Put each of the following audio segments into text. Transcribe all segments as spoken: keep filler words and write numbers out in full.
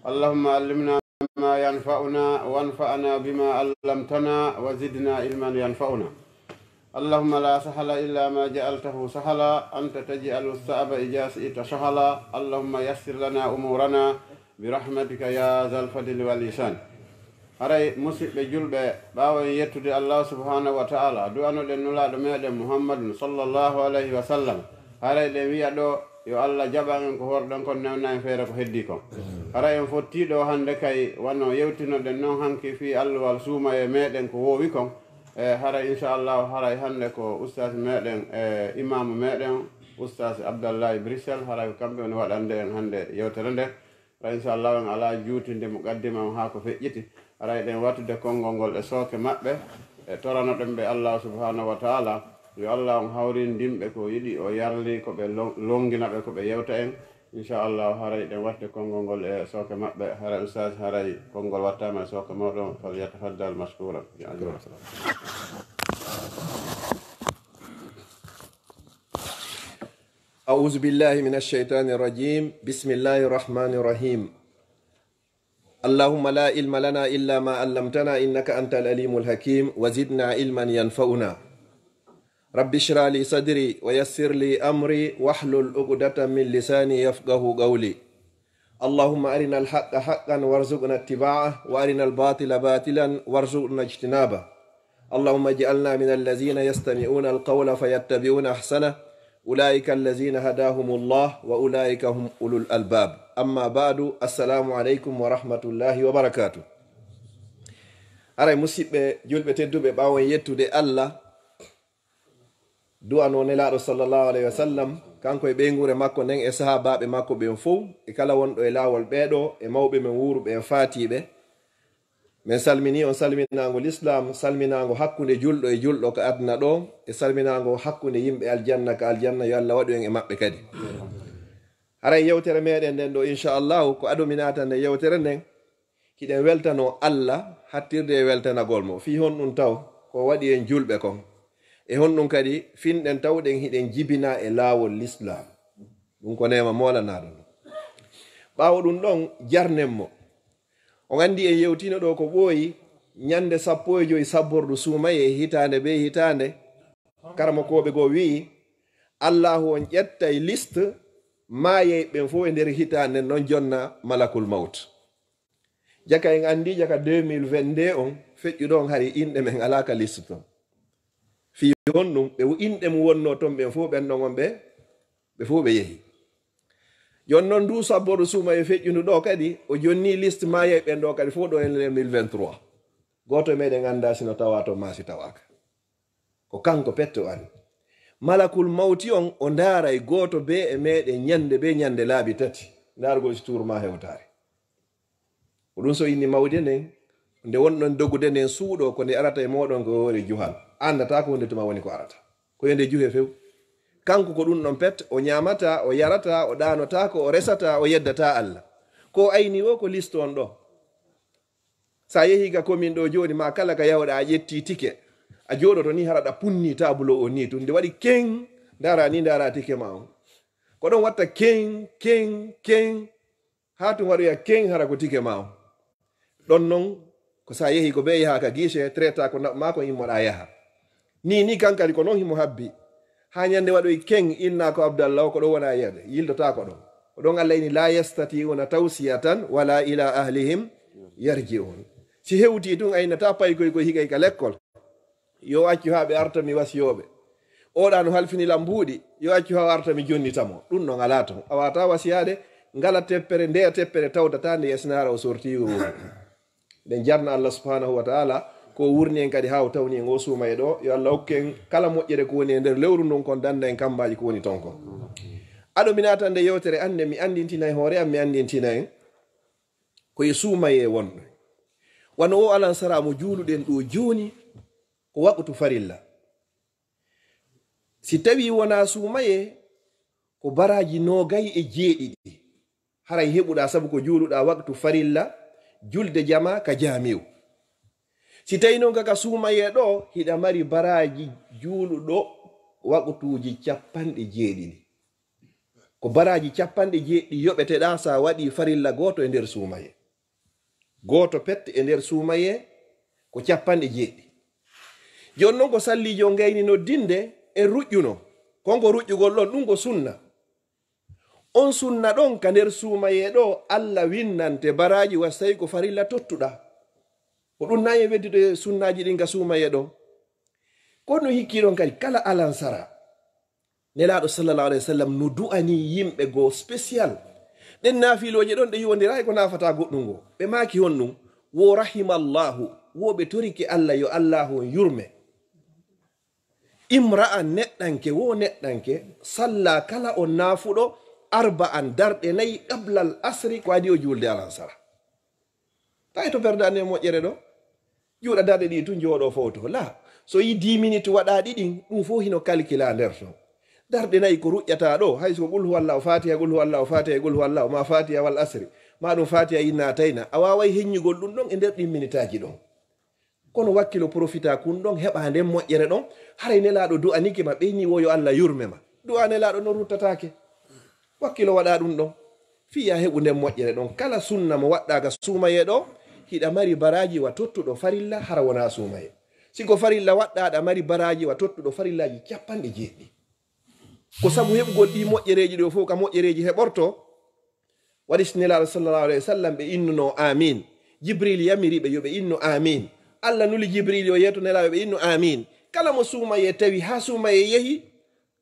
اللهم علمنا ما ينفعنا وانفعنا بما علمتنا وزدنا علما ينفعنا. اللهم لا سهل إلا ما جعلته سهلا، أنت تجعل الصعب إذا شئت سهلا. اللهم يسر لنا أمورنا برحمتك يا ذا الفضل والإحسان. Haray musidɓe julɓe, ɓaawo en yettude Allah subhanahu wa ta'ala, du'anoɗen nulaaɗo meɗen Muhammadun sallallahu alayhi wa sallam, haray ɗen wi'a ɗo, yo Allah jaɓan en ko horɗen kon, newna en feere ko heddi kon. Haray en fotti ɗo hannde kay, wano yewtinoɗen non hanki fii alluwal suumaye meɗen ko woowi kon. E haray inchallahu, haray hannde ko ustaas meɗen, e imaamu meɗen, ustaas Abdallahi Bruxelles, haray ko kamɓe woni waɗande en hannde yewtere nde. Haray inchallahu en alaa juutinde muqaddima on haa ko feƴƴiti. Haray ɗen wattude konngol ngol e sooke maɓɓe, e toranoɗen ɓe Allah subhanahu wa ta'ala, yo Allah on hawrindin ɓe ko yiɗi, o yarli ko ɓe lo-, longina ɓe ko ɓe yewta en. Inchallahu, haray ɗen watte konngol ngol e sooke maɓɓe. Haray ustaas, haray konngol wattaama e sooke mawɗo on, falyatafaddal mashkuran. أعوذ بالله من الشيطان الرجيم. بسم الله الرحمن الرحيم. اللهم لا علم لنا إلا ما علمتنا إنك أنت العليم الحكيم، وزدنا علما ينفعنا. رب اشرح لي صدري ويسر لي أمري واحلل عقدة من لساني يفقهوا قولي. اللهم أرنا الحق حقا وارزقنا اتباعه، وأرنا الباطل باطلا وارزقنا اجتنابه. اللهم اجعلنا من الذين يستمعون القول فيتبعون أحسنه، أولئك الذين هداهم الله وأولئك هم أولو الألباب. أما بعد، السلام عليكم ورحمة الله وبركاته. Haray musidɓe julɓe tedduɓe, ɓaawo en yettude Allah, du'ano Nelaaɗo sallallahu alayhi wa sallam, kanko e ɓeynguure makko nden e sahaabaaɓe makko ɓen fow, e kala wonɗo e laawol ɓee ɗoo, e mawɓe men wuuruɓe e faatiiɓe. Men salminii on salminaango lislaam, salminaango hakkunde julɗo e julɗo ka aduna ɗoo, e salminaango hakkunde yimɓe aljanna ka aljanna, yo Allah waɗu en e maɓɓe kadi. Haray yewtere meɗen nden ɗoo, inchallahu, ko ado mi naata nder yewtere nden, hiɗen weltanoo Allah, hattirde e weltanagol mo. Fii honɗun taw ko waɗi en julɓe kon? E honɗun kadi finɗen tawɗen hiɗen jibinaa e laawol lislaam? Ɗun ko neema moolanaaɗo ɗun. Ɓaawo ɗun ɗon, jarnen mo. On anndi en yewtiino ɗoo ko ɓooyi, ñannde sappo e jowi sabbordu suumayee hitaande bee hitaande, karamokooɓe goo wi'i, Allaahu on ƴettay liste maayayɓe ɓen fow e nder hitaande nden, non jonna malakul mawt. Jaka en anndi, jaka deux mille vingt-deux on feƴƴuɗo on, hari inɗe men alaa ka liste ton. Fii honɗun? Ɓe inɗe mun wonnoo ton ɓen fow, ɓen ɗon on ɓe, ɓe fow ɓe yehi. Jon non ndu sabboru suumayee feƴƴundu ɗoo kadi, o jonni liste maayayɓe ɓen ɗoo kadi fow ɗoo e deux mille vingt-trois. Gooto e meɗen anndaa si no tawaa ton maa si tawaaka. Ko kanko pette o ari. Malakul mawti on, o ndaaray gooto bee e meɗen ñannde bee ñannde laabi tati. Ndaarugol si tuuru maa hewtaare. Ko ɗun so inni mawde nden, nde wonɗon dogude nden suuɗoo, ko nde arata e mooɗon ko hoore juhal. Anndataa ko huunde tuma woni ko arata. Ko yo nde juhe few. Kanko ko ɗun ɗon pet, o ñaamataa, o yarataa, o ɗaanotaako, o resataa, o yeddataa Allah. Ko o ayni woo ko liste on ɗoo. Sa yehi ga komin ɗoo jooni, maa kala ka yahuɗaa a ƴetti tike, a jooɗoto ni hara ɗa punni taabulo on ni tun. Nde waɗi keŋ, ndaara ni, ndaara tike maa on. Ko ɗon watta keŋ, keŋ, keŋ. Haa tun waɗoya keŋ hara ko tike maa on. Ɗon non, ko sa yehi ko bee yaha ka guichet, traita ko naɓ maa ko immoɗaa yaha. Ni, ni kankali ko non himo habbi. Haa ñande waɗoy keŋ, inna ko Abdallah o, ko ɗon wona yeede, yildotaako ɗon. Ko ɗon Allah ini, "La yastati'una tawsiyatan wala ila ahlihim yarji'un." Si hewti tun, a innataa paykoy koy hikay ka lekkol. Yo accu haa ɓe arta mi wasiyooɓe. Oɗa no halfini lam mbuuɗi, yo accu haa o arta mi jonnita mo. Ɗun non alaa ton. A waawataa wasiyaade, ngala teppere, ndeya teppere tawdataa nde yasinaara o sorti ruuhu. Ɗen jarna Allah subhanahu wa ta'ala, ko wurni en kadi haa o tawni en o suumayee ɗoo. Yo Allah hokku en kala moƴƴere ko woni e nder lewru ndun kon, danda en kambaaji ko woni ton kon. Aɗo mi naata nde yewtere an nde, mi anndintina e hoore am, mi anndintina en ko e suumayee wonɗo. Wano o alansaraa mo juuluɗen ɗoo jooni, ko waqtu farilla. Si tawii wonaa suumayee, ko baraaji noogay e jeeɗiɗi haray heɓuɗaa, sabu ko juuluɗaa waqtu farilla, julde jamaa ka jaamiu. Si tawii non ka, ka suumayee ɗoo, hiɗa mari baraaji juuluɗo waqtuuji cappanɗe jeeɗiɗi. Ko baraaji capanɗe jeeɗiɗi yoɓeteɗaa so a waɗii farilla gooto e nder suumayee. Gooto pet e nder suumayee ko capanɗe jeeɗiɗi. Jooni noon ko salliijo ngayni noddinde en ruƴƴuno. Kon ko ruƴƴugol ɗon, ɗum ko sunna. On sunna ɗon ka nder suumayee ɗo, Alla winnante baraaji wa so tawi ko farilla tottuɗaa. Ko ɗum nayi e weddude sunnaaji ɗin ka suumayee ɗo. Ko no hikki ɗon kadi kala alansara. Nelaaɗo sallallahu alayhi wa sallam no du'ani yimɓe goo spécial. Ɗen naafilooje ɗon ɗe yowondira e ko naafata goɗɗum goo. Ɓe maaki honɗum? Wo rahimallahu, wo ɓe torike Alla yo Allahu on yurme. Imra'an neɗɗanke, wo neɗɗanke, salla kala on naafuɗo, arba'an darɗe nayi, qablal asri, ko adi o juulde alansara. Tawi to perdani e moƴƴere ɗo. Juuɗa darɗe ɗiɗi tun jooɗo fowto. La, so yi dix minutes waɗaaɗi ɗin, ɗum fof hino calcula nder ton. Darɗe nayi ko ruƴƴata ɗo, hay so ko qul huwallahu fatiha, qul huwallahu fatiha, qul huwallahu, ma fatiha wal asri, ma ɗum fatiha inna atayna. A waaway heññugol ɗum ɗon e nder ɗin minitaaji ɗon. Kono wakkilo profita kun ɗon, heɓa nden moƴƴere ɗon, haray Nelaaɗo du'anike ma, ɓeyni wo yo Alla yurme ma. Du'a Nelaaɗo non ruttataake. Wakkilo waɗa ɗum ɗon. Fii ya heɓu nden moƴƴere ɗon. Kala sunna mo waɗɗa ka suumayee ɗo, hiɗa mari baraaji wa tottuɗo farilla hara wonaa suumayee. Si ko farilla waɗɗa, aɗa mari baraaji wa tottuɗo farillaaji capanɗe jeeɗiɗi. Ko sabu heɓugol ɗii moƴƴereeji ɗo fof ka moƴƴereeji heɓorto, waɗi si Nelaaɗo sallallahu alayhi wa sallam ɓe innuno amin. Jibril yamiri ɓe yo ɓe innu amin. Alla nuli Jibril yo yeeto Nelaaɗo ɓe innu amin. Kala mo suumayee tawi haa suumayee yehi,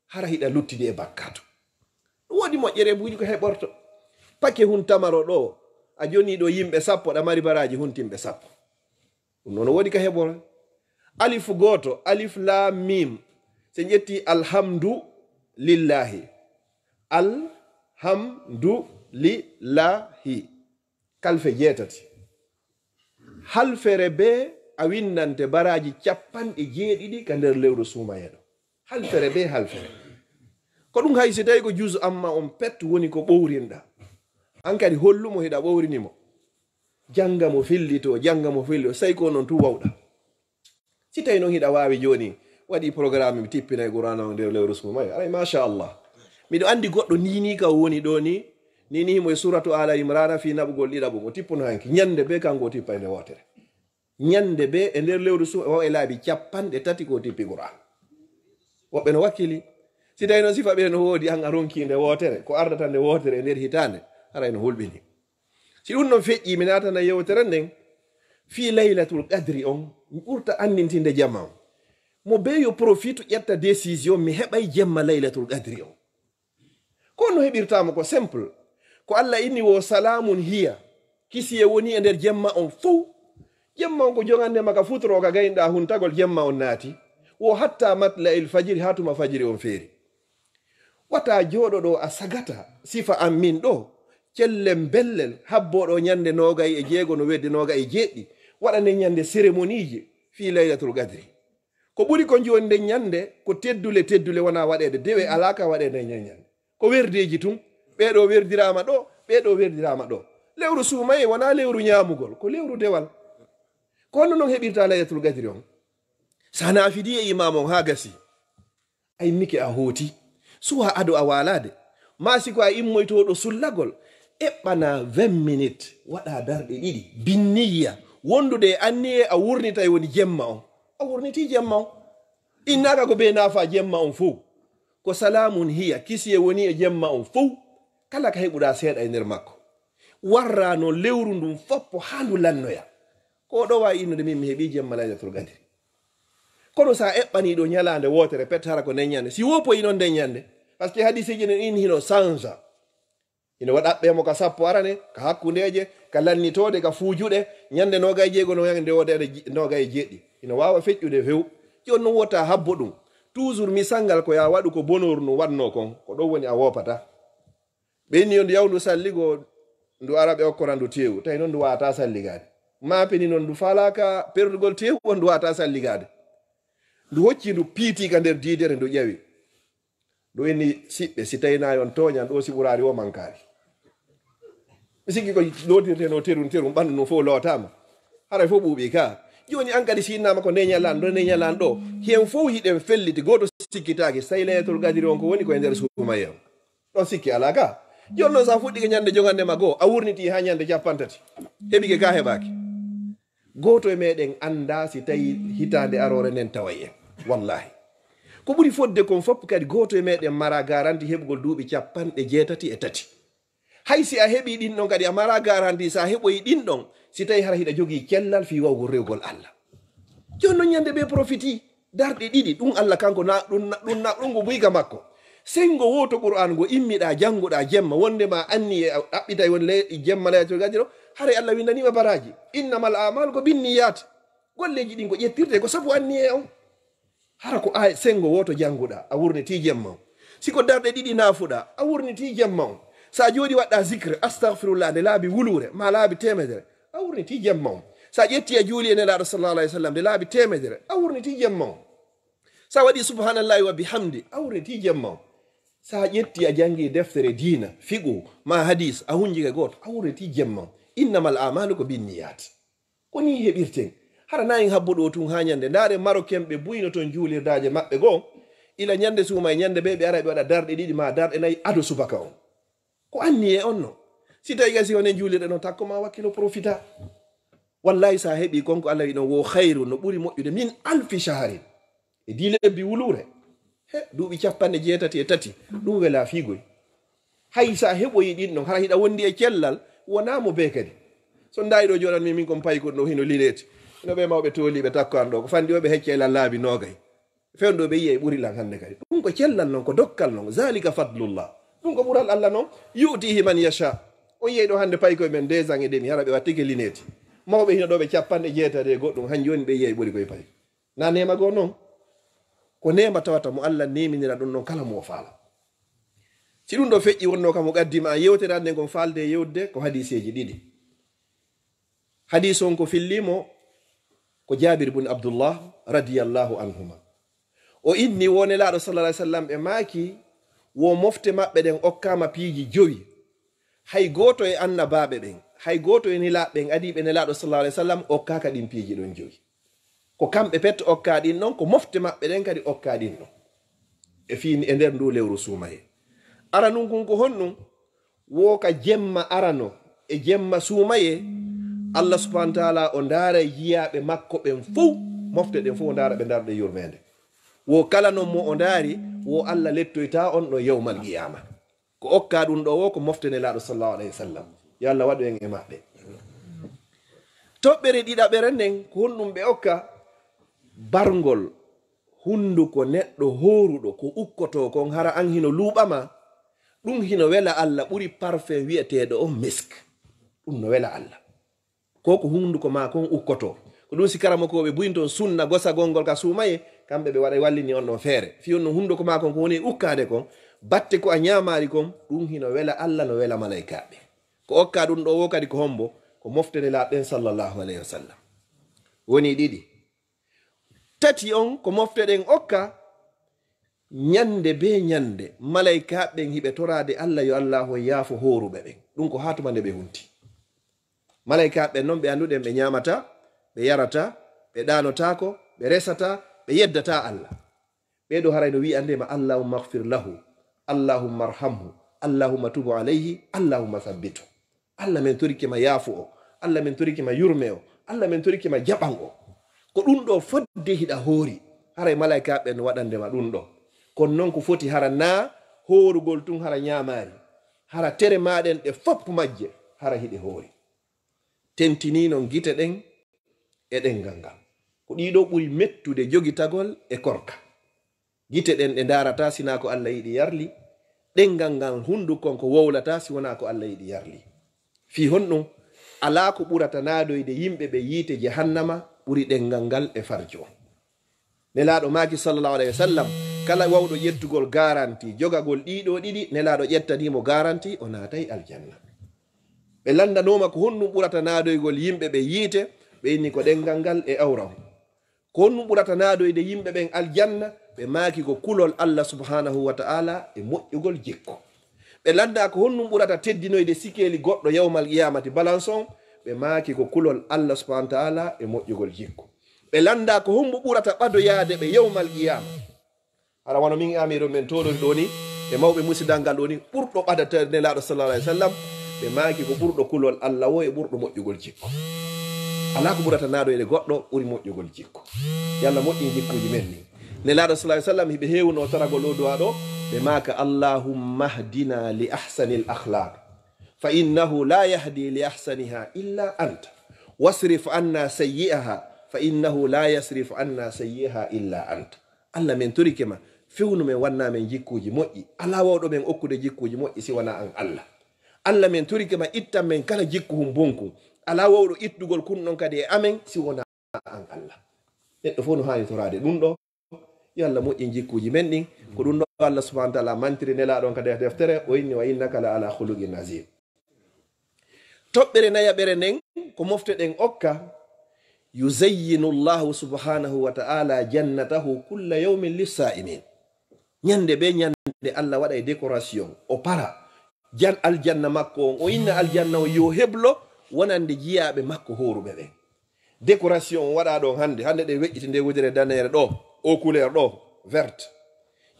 hara hiɗa luttidi e bakkaatu. Ɗum woodi moƴƴere buuji ko heɓorto. Pake hun tamaro ɗo, a joni ɗo yimɓe sappo, ɗa mari baraaji huntimɓe sappo. Ɗum noon woodi ka heɓore. Alif gooto, alif laam miim. Se ƴetti alhamdu lillahi. Alhamdu lillahi. Kalfe jeetati. Halfere bee a winnante baraaji capanɗe jeeɗiɗi ka nder lewru suumayee ɗo. Halfere bee halfere. Ko ɗum hay si tawi ko juz amma on pet woni ko ɓowrinɗa. An kadi hollu mo hiɗa ɓowrini mo. Jannga mo fillito, jannga mo fillito, sey ko noon tun wawɗa. Si tawi noon hiɗa waawi jooni, waɗi programme mi tippinay Qur'aana on nder lewru suumayee. Aray, machallah. Miɗo anndi goɗɗo ni ni ka woni ɗo ni, ni ni himo e suratu Ala Imrana fii naɓugol ɗiɗaɓo, o tippuno hanki. Ñannde bee kanko o tippa e nde wootere. Ñannde bee e nder lewru suumayee o e laabi capanɗe tati ko o tippi Qur'aan. Woɓɓe no wakkili. Si tawi noon sifa ɓe no woodi, an a ronki nde wootere, ko ardata nde wootere e nder hitaande, aray no hulɓini. Si ɗum ɗon feƴƴi, mi naatana yewtere nden fii Laylatul Qadri on, mi ɓurta anndintinde jama on. Mo bee yo profitu ƴetta décision, mi heɓay jemma Laylatul Qadri on. Ko no heɓirta mo ko simple. Ko Alla inni wo salaamun hiya, kisiyee woni e nder jemma on fow. Jemma on ko jogande ma ka futuro ka gaynɗa huntagol jemma on naati. Wo hatta matla'il fajiri, haa tuma fajiri on feeri. Wata jooɗo ɗo a sagata sifa an min ɗo, cellel mbellel, habbo ɗo ñande noogay e jeego no wedde noogay e jeeɗiɗi, waɗa nden ñande cérémoniiji fii Laylatul Qadri. Ko ɓuri ko jooni nden ñande, ko teddule teddule wona waɗeede, dewe alaa ka waɗeede nden ñande. Ko werdeeji tun, ɓee ɗo werdiraama ɗo, ɓee ɗo werdiraama ɗo. Lewru suumayee wona lewru ñaamugol, ko lewru dewal. Ko honno non heɓirta Laylatul Qadri on? Sa naafidi e imaam on haa gasi. A immike a hooti. Suwa ado a waalaade. Maa si ko a immoytooɗo sullagol, eɓɓana vingt minutes, waɗa darɗe ɗiɗi, binniya, wondude e anniyee a wurnitay woni jemma on. A wurnitii jemma on. Innaaka ko bee naafa jemma on fow. Ko salaamun hiya, kisiyee woni e jemma on fow. Kala ka heɓuɗaa seeɗa e nder makko. Warra non lewru ndun foppo haa ndu lannoya. Ko ɗo waawi innude min mi heɓii jemma Laylatul Qadri. Kono sa eɓɓanii ɗo ñalaande wootere pet hara ko nden ñande. Si woppoyi non nden ñande. Parce que hadiseeji ɗin hino sansa. Hino waɗa ɓe mo ka sappo arane, ka hakkundeeje, ka lannitooɗe, ka fuujuɗe, ñande noogay jeego, no ñande wootere ji-, noogay jeeɗiɗi. Hino waawa feƴƴude few. Jooni non wota habbo ɗum. Toujours misal ngal ko ya waɗu ko bonooru no waɗnoo kon. Ko ɗon woni a woopata. Ɓe inni yo ndu yaw ndu salligo, ndu ara ɓe okkora ndu teewu. Tawi non ndu waata salligaade. Maa peni non ndu faalaaka perdugol teewu on ndu waata salligaade. Ndu hocci ndu piiti ka nder diidere ndu ƴawi. Ndu inni siɓɓe, si tawi na yon tooñan ɗo si ɓuraari o mankaari. Mi sikki ko lootirte no terum terum ɓanndu no fof lootaama. Haray fof ɓuuɓi ka. Jooni an kadi si innama ko nde ñalan ɗo, nde ñalan ɗo. Heen fof hiɗen felliti, gooto sikkitaaki, say Laylatul Qadri on ko woni ko e nder suumayee on. Sikke alaa ka. Jooni noon, so a fuɗɗike ñande jogande ma goo, a wurnitii haa ñande cappanɗe tati. Heɓike ka, heɓaaki. Gooto e meɗen anndaa si tawi hitaande aroore nden taway en. Wallaahi. Ko ɓuri fodde kon fof kadi, gooto e meɗen mara garanti heɓugol duuɓi cappanɗe jeetati e tati. Hay si a heɓii ɗin ɗon kadi, a mara garanti so a heɓoyi ɗin ɗon, si tawi hara hiɗa jogii cellal fii wawgol rewgol Allah. Jooni noon ñande ɓe profiti, darɗe ɗiɗi, ɗum Allah kanko na, ɗum na, ɗum na, ɗum ko buyka makko. Senngo wooto Qur'aan ngo immiɗaa, jannguɗaa jemma, wonde ma anniye a ɗaɓɓitay won le-, jemma laylatul qadri o, haray Allah winndaniima baraaji. Innamal a'maalu ko binniyat. Golleeji ɗin ko ƴettirte, ko sabu anniye on. Hara ko ay senngo wooto jannguɗaa, a wurnitii jemma on. Si ko darɗe ɗiɗi naafuɗaa, a wurnitii jemma on. So a jooɗii waɗɗaa zikre, astagfirullah, nde laabi wuluure, maa laabi teemedere, a wurnitii jemma on. So a ƴettii a juuli e Nelaaɗo sallallahu alayhi wa sallam, nde laabi teemedere, a wurnitii jemma on. So a waɗii subhanallahi wa bihamdi, a wurnitii jemma on. So a ƴettii a janngii deftere diina, fiqhu, maa hadis, a hunjike gooto, a wurnitii jemma on. Innamal a'maalu ko binniyat. Ko nii heɓirten. Hara na en habbo ɗo tun haa ñande. Ndaare Marocain ɓe buyno ton juulirdaaje maɓɓe goo. Ila ñande suuma e ñande ɓe, ɓe ara ɓe waɗa darɗe ɗiɗi maa darɗe nayi ado subaka on. Ko anniye on no. Si tawi gasi onen juulirɗe noon, takko ma wakkilo profita. Wallahi, so a heɓii kon ko Allah wi ɗon, wo khayru, no ɓuri moƴƴude, min alfi shahrin. E di lebbi wuluure. He, duuɓi cappanɗe jeetati e tati. Ɗum welaa fiigoy. Hay so a heɓoyi ɗin ɗon, hara hiɗa wondi e cellal, wonaa mo bee kadi. So ndaayi ɗo jooɗan mi, min kon paykon ɗo hino lineeti. Hino ɓe mawɓe tooliiɓe takko an ɗo, ko fanndi o ɓe hecca e lallaabi noogay. Fewndo ɓe yi'ay ɓuri lan hannde kadi. Ɗum ko cellal non, ko dokkal non. Zalika fadlullah. Ɗum ko ɓural Allah non. Yu'tihi man yasha. O yi'ay ɗo hannde paykoy men deux ans et demi, hara ɓe wattike lineeti. Mawɓe hino ɗo ɓe cappanɗe jeetati e goɗɗum, han jooni ɓe yi'ay ɓuri koye pay. Na neema goo non. Ko neema tawata mo Allah neeminira ɗum non kala mo o faala. Si ɗum ɗo feƴƴi wonno kam o qaddima an yewtere an nden kon faalde e yewde ko hadiseeji ɗiɗi. Hadis on ko fillimo ko Jabir bun Abdullah radiyallahu anhuma. O inni wo Nelaaɗo sallallahu alaihi wasallam ɓe maaki wo mofte maɓɓe ɗen okkaama piiji jowi. Hay gooto e annabaaɓe ɓen, hay gooto e nilaaɓe ɓen adiiɓe Nelaaɗo sallallahu alaihi wasallam okkaaka ɗin piiji ɗon jowi. Ko kamɓe pet okkaa ɗin ɗon, ko mofte maɓɓe ɗen kadi okkaa ɗin ɗon. E fii e nder ndu lewru suumayee. Aranun kun ko honɗum? Wo ka jemma arano e jemma suumayee, Allah subhanahu wa ta'ala o ndaara jiyaaɓe makko ɓen fow, mofte ɗen fow o ndaara ɓe ndaarɗe yurmeende. Wo kala non mo o ndaari, wo Allah lettoyta on ɗo yawmal qiyaama. Ko okkaa ɗum ɗo wo ko mofte Nelaaɗo sallallahu alayhi wa sallam. Yo Allah waɗu en e maɓɓe. Toɓɓere ɗiɗaɓere nden, ko honɗum ɓe okka? Barngol hunduko neɗɗo hooruɗo ko ukkotoo kon, hara an hino luuɓa ma, ɗum hino wela Allah ɓuri parfum wi'eteeɗo on misk. Ɗum no wela Allah. Ko ko hunduko maa kon ukkotoo. Ko ɗum si karamokooɓe buy ton sunna gosagol ngol ka suumayee, kamɓe ɓe waɗa wallini on ɗon feere. Fii on no hunduko maa kon ko woni e ukkaade kon, batte ko a ñaamaali kon, ɗum hino wela Allah, no wela malaykaaɓe. Ko okkaa ɗum ɗo wo kadi ko hombo? Ko mofte Nelaaɗo ɗen sallallahu alayhi wa sallam. Woni ɗiɗi. Tati on ko mofte ɗen okka, ñande bee ñande, malaykaaɓe ɓen hiɓe toraade Allah yo Allahu yaafo hooruɓe ɓen. Ɗum ko haa tuma nde ɓe hunti. Malaykaaɓe ɓen non ɓe annduɗen ɓe ñaamata, ɓe yarata, ɓe ɗaanotaako, ɓe resata, ɓe yeddata Allah. Ɓee ɗo haray no wi'ande ma, "Allahumma ighfir lahu, Allahumma arhamhu, Allahumma tubu alayhi, Allahumma thabbithu." Allah men torike ma yaafo o, Allah men torike ma yurme o, Allah men torike ma jaɓan o. Ko ɗum ɗo fodde hiɗa hoori, haray malaykaaɓe ɓen no waɗande ma ɗum ɗo. Kono non ko foti hara naa hoorugol tun hara ñaamaari, hara tere maa ɗen ɗe fop majje, hara hiɗe hoori. Tentinii non gite ɗen e ɗenngal ngal. Ko ɗii ɗoo ɓuri mettude jogitagol e korka. Gite ɗen ɗe ndaarataa si naa ko Allah yiɗi yarli, ɗenngal ngal hunduko kon ko wowlataa si wonaa ko Allah yiɗi yarli. Fii honɗum? Alaa ko ɓurata naadoyde yimɓe ɓe yiite jahannama ɓuri ɗenngal ngal e farjo on. Nelaaɗo maaki sallallahu alayhi wa sallam, kala wawɗo ƴettugol garanti, jogagol ɗii ɗoo ɗiɗi, Nelaaɗo ƴettanii mo garanti, o naatay aljanna. Ɓe lanndanooma ko honɗum ɓurata naadoygol yimɓe ɓe yiite, ɓe inni ko ɗenngal ngal e awra on. Ko honɗum ɓurata naadoyde yimɓe ɓen aljanna? Ɓe maaki ko kulol Allah subhanahu wa ta'ala e moƴƴugol jikku. Ɓe lanndaa ko honɗum ɓurata teddinoyde sikeeli goɗɗo yawmal qiyamati, balance on? Ɓe maaki ko kulol Allah subhanahu wa ta'ala e moƴƴugol jikku. Ɓe lanndaa ko hombo ɓurata ɓadoyaade ɓe yawmal qiyama. Hara wano min e Amiiru men toolori ɗoo ni, E mawɓe musidal ngal woni ɓurɗo ɓadata Nelaaɗo sallallahu alayhi wa sallam, ɓe maaki ko ɓurɗo kulol Allah o e ɓurɗo moƴƴugol jikku. Alaa ko ɓurata naadoyde goɗɗo ɓuri moƴƴugol jikku. Yo Allah moƴƴin jikkuuji men ɗin. Nelaaɗo sallallahu alayhi wa sallam hiɓe heewno toragol o du'a ɗo, ɓe maaka: "Allahumma hdina li ahsanil akhlaq, fa innahu la yahdi li ahsaniha illa anta. Wasrif anna sayyi'aha, fa innahu la yasrif anna sayyi'aha illa anta." Allah, men torike ma, fewnu men, wanna men jikkuuji moƴƴi. Alaa wawɗo men okkude jikkuuji moƴƴi si wonaa an Allah. Allah, men torike ma, ittan men kala jikku hun bonku. Alaa wawɗo ittugol kun ɗon kadi e amen si wonaa an Allah. Neɗɗo fof no haani toraade ɗum ɗo. Yo Allah moƴƴin jikkuuji men ɗin. Ko ɗum ɗo Allah subhanahu wa ta'ala mantiri Nelaaɗo on ka def-, deftere, o inni: "Wa innaka la ala khuluqin azim." Toɓɓere nayaɓere nden, ko mofteɗen okka: "Yuzayyinu Allahu subhanahu wa ta'ala jannatahu kulla yawmin lissa'imin." Ñande be ñande Allah waɗay décoration, o para jan-, aljanna makko on, o inna aljanna on yo heblo wonande jiyaaɓe makko hooruɓe ɓen. Décoration on waɗa ɗon hannde, hannde ɗe weƴƴiti nde wudere daneere ɗo, o couleur ɗo, verte.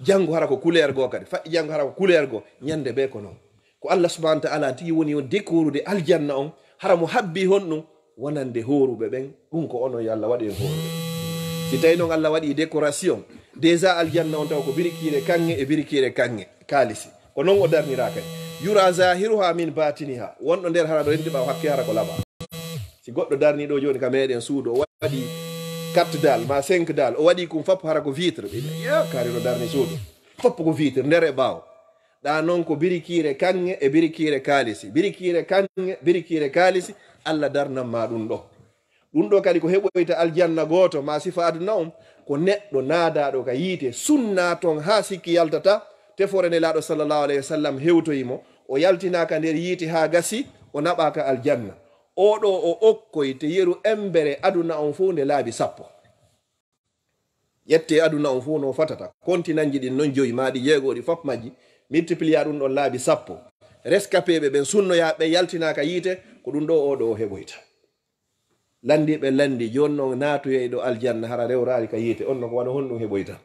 Janngo hara ko couleur goo kadi, faɗɗi janngo hara ko couleur goo, ñande be ko non. Ko Allah subhanahu wa ta'ala tigi woni on décorude aljanna on, hara mo habbi honɗum wonande hooruɓe ɓen, ɗum ko onon yo Allah waɗu en hooruɓe. Si tawi non Allah waɗi décoration, déjà aljanna on taw ko birikiire kaŋŋe e birikiire kaŋŋe, kaalisi. Ko non o darnira kadi. Yura zahiruha min batiniha. Wonɗo nder hara ɗo renti ɓaawo hakke hara ko laba. Si goɗɗo darni ɗo jooni ka meɗen suudu, o waɗi quatre dalles, ma cinq dalles, o waɗi kum fop hara ko vitre. Ɓe mbiya, "Yaa, kaari no darni suudu." Fop ko vitre, nder e ɓaawo. Ɗa non ko birikiire kaŋŋe e birikiire kaalisi. Birikiire kaŋŋe, birikiire kaalisi, Allah darnan ma ɗum ɗo. Ɗum ɗo kadi ko heɓoyta aljanna gooto, ma sifa aduna on, ko neɗɗo naadaaɗo ka yiite, sunna ton haa sikki yaltata, tefoore Nelaaɗo sallallahu alayhi wa sallam hewtoyi mo, o yaltinaaka nder yiite haa gasi, o naɓaaka aljanna. Oo ɗo o okkoyte yeru embere aduna on fof nde laabi sappo. Ƴettee aduna on fof no fotata, kontinanji ɗin non joyi, maa ɗi jeego, ɗi fof majji, multiplier ɗum ɗon laabi sappo. Rescapéɓe ɓen, sunnoyaaɓe ɓen yaltinaaka yiite, ko ɗum ɗo oo ɗo o heɓoyta. Lanndiiɓe lanndi, jooni non naatoyayɗo aljanna hara rewraali ka yiite, on no ko wano honɗum heɓoyta?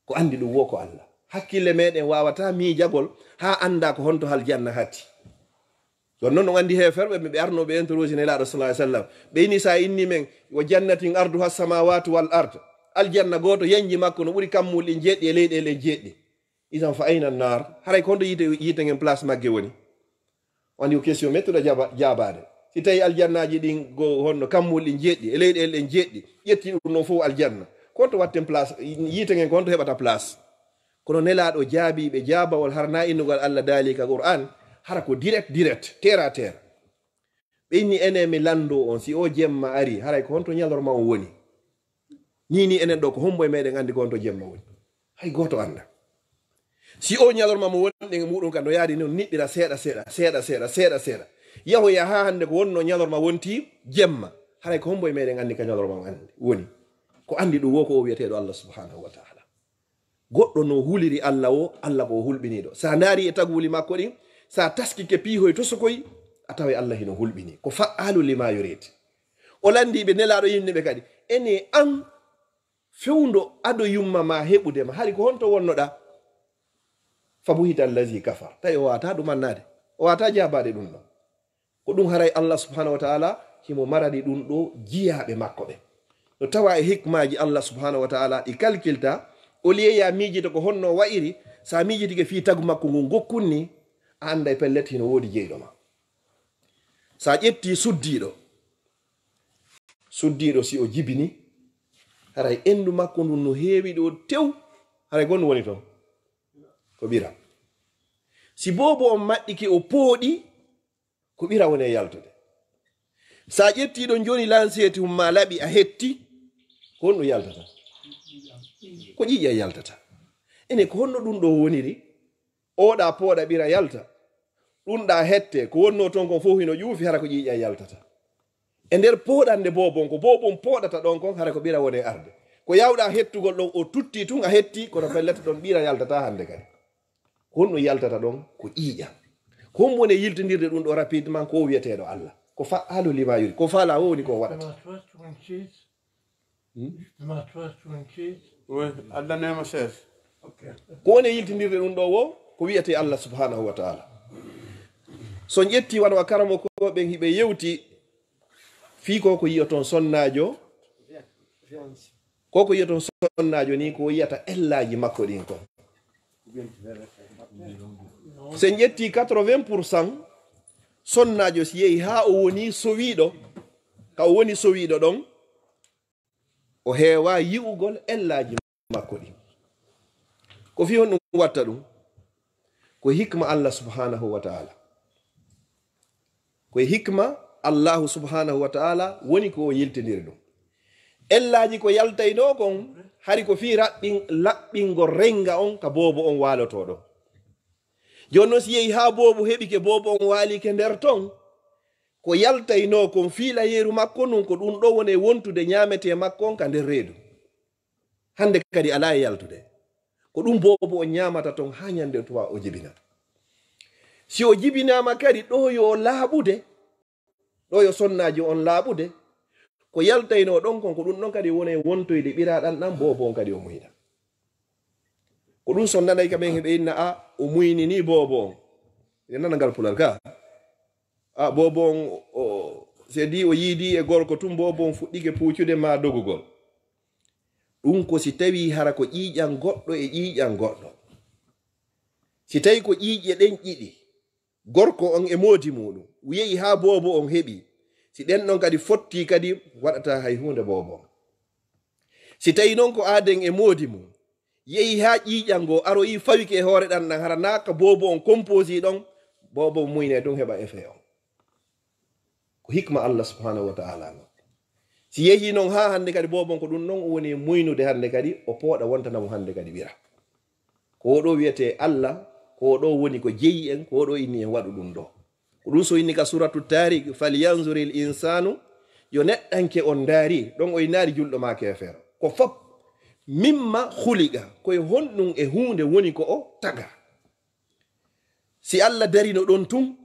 Ko anndi ɗum wo ko Allah. Hakkille meɗen waawataa miijagol haa annda ko honto aljanna hatti. Jooni non on anndi heeferɓe ɓe, ɓe arnoo ɓe interroger Nelaaɗo sallallahu alayhi wa sallam. Ɓe inni, "Sa inni men, wa jannatin arduha samawati wal ard." Aljanna gooto yanji makko no ɓuri kammuuli ɗin jeeɗiɗi e leyɗeele ɗen jeeɗiɗi. Idan fa ayna naar? Haray ko honto yiite, yiite ngen place magge woni? On anndi ko question mettuɗo jaba-, jaabaade. Si tawi aljannaaji ɗin go honno kammuuli ɗin jeeɗiɗi e leyɗeele ɗen jeeɗiɗi, ƴetti ɗum non fof aljanna. Ko honto watten place, yiite ngen ko honto heɓata place? Kono Nelaaɗo jaabii ɓe jaabawol hara na innugol Allah daali ka Qur'an, hara ko direct, direct, terre à terre. Ɓe inni, "Enen mi lanndoo on, si o jemma ari, haray ko honto ñalorma on woni?" Ni, ni enen ɗo ko hombo e meɗen anndi ko honto jemma woni? Hay gooto annda. Si o ñalorma mo wonɗen e muɗum kan no yaadi non niɓɓira seeɗa, seeɗa, seeɗa, seeɗa, seeɗa, seeɗa. Yahoya haa hannde ko wonno ñalorma wonti jemma. Haray ko hombo e meɗen anndi ka ñalorma on anndi, woni? Ko anndi ɗum wo ko o wi'eteeɗo Allah subhanahu wa ta'ala. Goɗɗo no huliri Allah o, Allah ko o hulɓiniiɗo. Sa ndaari e taguuli makko ɗin, sa taskike piihoy tosokoy, a taway Allah hino hulɓini. Ko fa'aalu lima yurid. O lanndii ɓe Nelaaɗo yimɓe ɓe kadi. Ene an fewndo ado yumma ma heɓude ma, hari ko honto wonnoɗa? Fa buhita allazi kafar. Tawi o waawataa ɗum annaade. O waawataa jaabaade ɗum ɗon. Ko ɗum haray Allah subhanahu wa ta'ala himo marani ɗum ɗo jiyaaɓe makko ɓe. No tawa e hikmaaji Allah subhanahu wa ta'ala ɗi kalkilta, o liyeya miijito ko honno wa'iri, sa miijitike fii tagu makko ngun gokkun ni, a annday pellet hino woodi jeyɗo ma. Sa ƴetti suddiiɗo, suddiiɗo si o jibini, haray endu makko ndun no heewi ɗo tew, haray gon woni ton? Ko ɓira. Si boobo on maɗɗike o pooɗi, ko ɓira woni e yaltude. Sa ƴetti ɗon jooni lanseeti hum ma laɓi a hetti, ko honɗum yaltata? Ko ƴiiƴam yaltata. Ene ko honno ɗum ɗo woniri? Oɗa pooɗa ɓira yalta. Ɗum ɗa hette, ko wonno ton kon fof hino ƴuufi, hara ko ƴiiƴam yaltata. E nder pooɗande boobon, ko boobon pooɗata ɗon kon, hara ko ɓira woni arde. Ko yawɗa hettugol ɗon, o tutti tun a hetti, kono pellet ɗon ɓira yaltata hannde kadi. Ko honɗum yaltata ɗon? Ko ƴiiƴam. Ko honɗum woni yiltindirde ɗum ɗo rapidement ko wiyeteeɗo Allah? Ko fa'aalu lima yuri. Ko faala o woni ko waɗata. Hmm? Oui, Allah neema sees. Ko woni e yiltindirde ɗum ɗo wo, ko wiyetee Allah subhanahu wa ta'ala. So on ƴetti wano a karamokooɓe ɓen hiɓe yewti, fii ko ko yi'oton sonnaajo, ko ko yi'oton sonnaajo ni, ko yi'ata ellaaji makko ɗin kon. Sen ƴetti quatre-vingts pour cent sonnaajo, si yehi haa o woni sowiiɗo, ka o woni sowiiɗo ɗon, o heewaa yi'ugol ellaaji makko ɗin. Ko fii honɗum watta ɗum? Ko hikma Allah subhanahu wa ta'ala. Ko e hikma Allahu subhanahu wa ta'ala woni ko o yiltindiri ɗum. Ellaaji ko yaltaynoo kon, hari ko fii raɓɓin-, laɓɓingol renga on ka boobo on waalotoo ɗon. Jooni non, si yehi haa boobo heɓike, boobo on waalike nder ton, ko yaltaynoo kon fiilayeeru makko ndun, ko ɗum ɗo woni e wontude ñaametee makko on ka nder reedu. Hannde kadi alaa e yaltude. Ko ɗum boobo on ñaamata ton haa ñande tuwa o jibina. Si o jibinaama kadi, ɗo yo laaɓude, ɗo yo sonnaajo on laaɓude, ko yaltaynoo ɗon kon, ko ɗum ɗon kadi woni e wontoyde ɓiraaɗan ɗan, boobo on kadi o muyna. Ko ɗum sonnanay ka men, hiɓe inna, a, o muynini boobo on. Hiɗen nana ngal pular ka. A, boobo on, o, sedi o yiidi e gorko tun, boobo on fuɗɗike puucude maa dogugol. Ɗum ko si tawii hara ko ƴiiƴan goɗɗo e ƴiiƴan goɗɗo. Si tawii ko ƴiiƴe ɗen ɗiɗi, gorko on e moodi muuɗum, yehi haa boobo on heɓi. Si ɗen ɗon kadi fotti kadi, waɗataa hay huunde boobo on. Si tawii non ko aaden e moodi mum, yehi haa ƴiiƴan goo aroyi fawike e hoore ɗan ɗan, hara naa ka boobo on composé ɗon, boobo on muynee ɗum heɓa effet on. Ko hikma Allah subhanahu wa ta'ala non. Si yehi non haa hannde kadi, boobo on ko ɗum non o woni e muynude hannde kadi, o pooɗa wontana mo hannde kadi ɓira. Ko o ɗo wiyetee Allah, ko o ɗo woni ko jeyi en, ko o ɗo inni en waɗu ɗum ɗo. Ko ɗum so inni ka suratu Tariq, "Falyanzuril insanu", yo neɗɗanke on ndaari, ɗon o innaali julɗo maa keefeero. Ko fop, "mimma khuliqa", ko e honɗum e huunde woni ko o taga. Si Allah darino ɗon tun,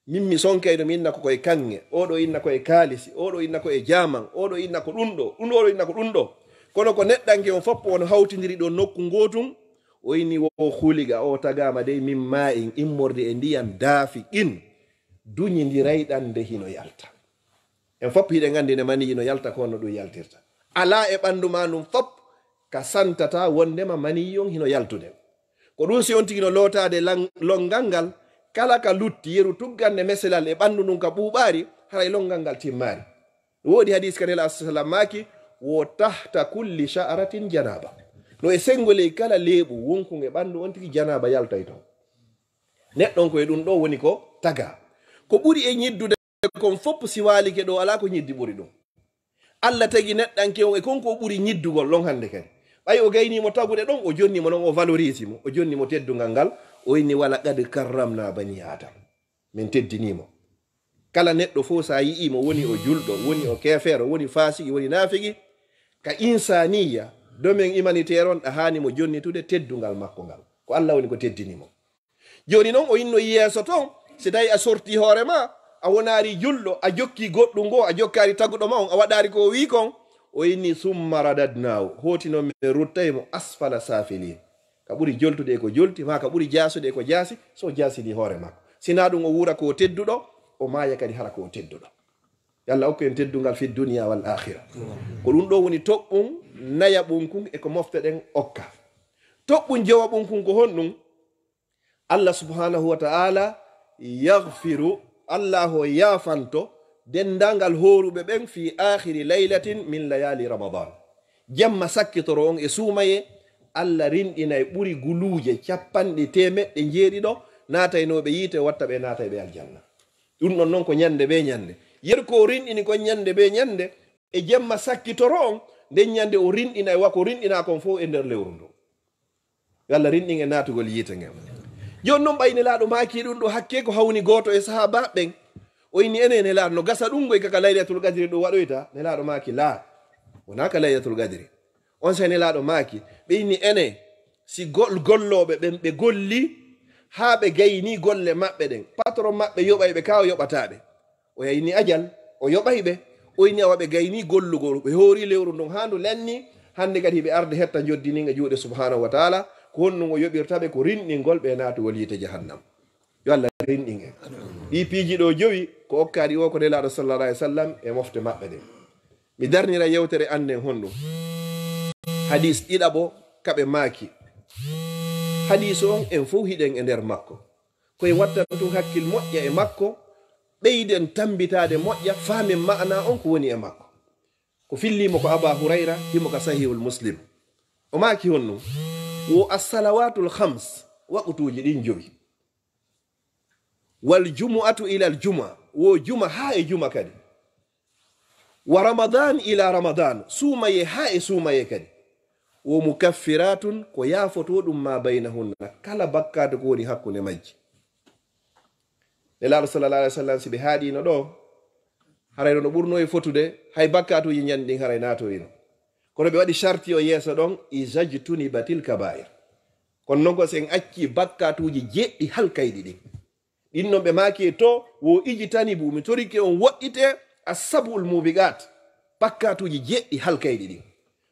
min mi sonkayno, mi inna ko koye kaŋŋe, oɗo inna ko e kaalisi, oɗo inna ko e jaaman, oɗo inna ko ɗum ɗo, ɗum oɗo inna ko ɗum ɗo. Kono ko neɗɗanke on fop on hawtindiri ɗon nokku ngootun, o inni wo khuliqa, o tagaama dey min maa'in, immorde e ndiyan daafiqin, duñindirayɗan nde hino yalta. En fop hiɗen anndi nde mani hino yalta ko honno ɗum yaltirta. Alaa e ɓanndu maa ndun fop ka santata wonndema mani on hino yaltude. Ko ɗum si on tigi no lootaade lan-, lonngal ngal, kala ka lutti yeru tuggande meselal e ɓanndu ndun ka ɓuuɓaari, haray lonngal ngal timmaari. No woodi hadiis ka Nelaaɗo sallam maaki, "Wo tahta kulli sha'ratin janaba." No e senngo ley kala leeɓu wonkun e ɓanndu on tigi janaaba yaltay ton. Neɗɗo on ko e ɗum ɗo woni ko taga. Ko ɓuri e ñiddude kon fop si waalike ɗo alaa ko ñiddi ɓuri ɗum. Allah tagi neɗɗanke on e kon ko ɓuri ñiddugol ɗon hannde kadi. Ɓay o gaynii mo tagude ɗon, o jonni mo non, o valorise mo, o jonni mo teddungal ngal, o inni, "Wa laqad karramna bani Adam." Min teddinii mo. Kala neɗɗo fof, so a yi'ii mo, woni o julɗo, woni o keefeero, woni faasiki, woni naafiki, ka insaniya, domaine humanitaire on, ɗa haani mo jonnitude teddungal makko ngal. Ko Allah woni ko teddini mo. Jooni non, o inno yeeso ton, si tawi a sorti hoore ma, a wonaari julɗo, a jokki goɗɗum goo, a jokkaari taguɗo ma on, a waɗaari ko o wi'i kon, o inni, "Summa radadnaahu", hooti non min ruttay mo, "asfala safilin." Ka ɓuri joltude e ko jolti, maa ka ɓuri jaasude e ko jaasi, so jaasidi hoore makko. Sinaa ɗum o wuura ko o tedduɗo, o maaya kadi hara ko o tedduɗo. Yo Allah okku en teddungal fi dunya wal akhira. Ko ɗum ɗo woni toɓɓum nayaɓum kun e ko mofte ɗen okka. Toɓɓum jowaɓum kun ko honɗum? Allah subhanahu wa ta'ala yaghfiru, Allah o yaafanto denndaangal hooruɓe ɓen fi akhiri laylatin min layali Ramadan. Jemma sakkitoro on e suumaye, Allah rinɗinay ɓuri guluuje capanɗe teemeɗɗe njeeɗiɗo naataynooɓe yiite, watta ɓe naatay ɓe aljanna. Ɗum ɗon non ko ñande be ñande. Yeru ko o rinɗini kon ñande be ñande, e jemma sakkitoro on, nden ñande o rinɗinay wa ko rinɗinaa kon fof e nder lewru ndun. Yo Allah rinɗin e naatugol yiite ngen. Jooni non ɓay Nelaaɗo maaki ɗum ɗo hakke ko hawni gooto e sahaabaaɓe ɓen. O inni, "Ene Nelaaɗo, no gasa ɗum ngoy kaka Laylatul Qadri ɗum waɗoyta?" Nelaaɗo maaki, "Laa, wonaa ka Laylatul Qadri." On saa'i Nelaaɗo maaki, ɓe inni, "Ene, si gol-, gollooɓe ɓen ɓe golli haa ɓe gaynii golle maɓɓe ɗen, patron maɓɓe yoɓay ɓe kaa o yoɓataa ɓe?" O inni, "Ajal, o yoɓay ɓe." O inni, "Awa ɓe gaynii gollugol, ɓe hoori lewru ndun haa ndu lenni, hannde kadi hiɓe arde hetta njoddi ndin e juuɗe subhanahu wa ta'ala, Ko honɗum o yoɓirta ɓe? Ko rinɗingol ɓe naatugol yiite jahannam. Yo Allah rinɗin en. Ɗi piiji ɗo jowi, ko okkaɗi o ko Nelaaɗo sallallahu alaihi wasallam e mofte maɓɓe ɗen. Mi darnira yewtere an nden honɗum? Hadis ɗiɗaɓo ka ɓe maaki. Hadis on en fow hiɗen e nder makko. Ko en wattan tun hakkil moƴƴa e makko, ɓeyden tambitaade moƴƴa, faamen ma'ana on ko woni e makko. Ko fillimo ko Aba Hurayra, himo ka Sahihul Muslim. O maaki honɗum? Wo as-salawatul khams, waqutuuji ɗin jowi. Wal jumu'atu ilal jumu'a, wo juma haa e juma kadi. Wa Ramadan ila Ramadan, suumaye haa e suumaye kadi. Wo mukaffiratun, ko yaafotoo ɗum ma baynahunna, kala bakkaatu ko woni hakkunde majji. Nelaaɗo sallallahu alaihi wasallam, si ɓe haaɗiino ɗo, haray no ɓurno e fotude, hay bakkaatuuji njanɗi ɗin haray naatoyino. Kono ɓe waɗi sharti o yeeso ɗon, izajtunibatil kabair. Kono non ko si en acci bakkaatuuji jeɗɗi halkayɗi ɗin. Ɗin non ɓe maaki e to, wo ijtanibu, mi torike on woɗɗite, as-sab'ul mubiqat, bakkaatuuji jeɗɗi halkayɗi ɗin.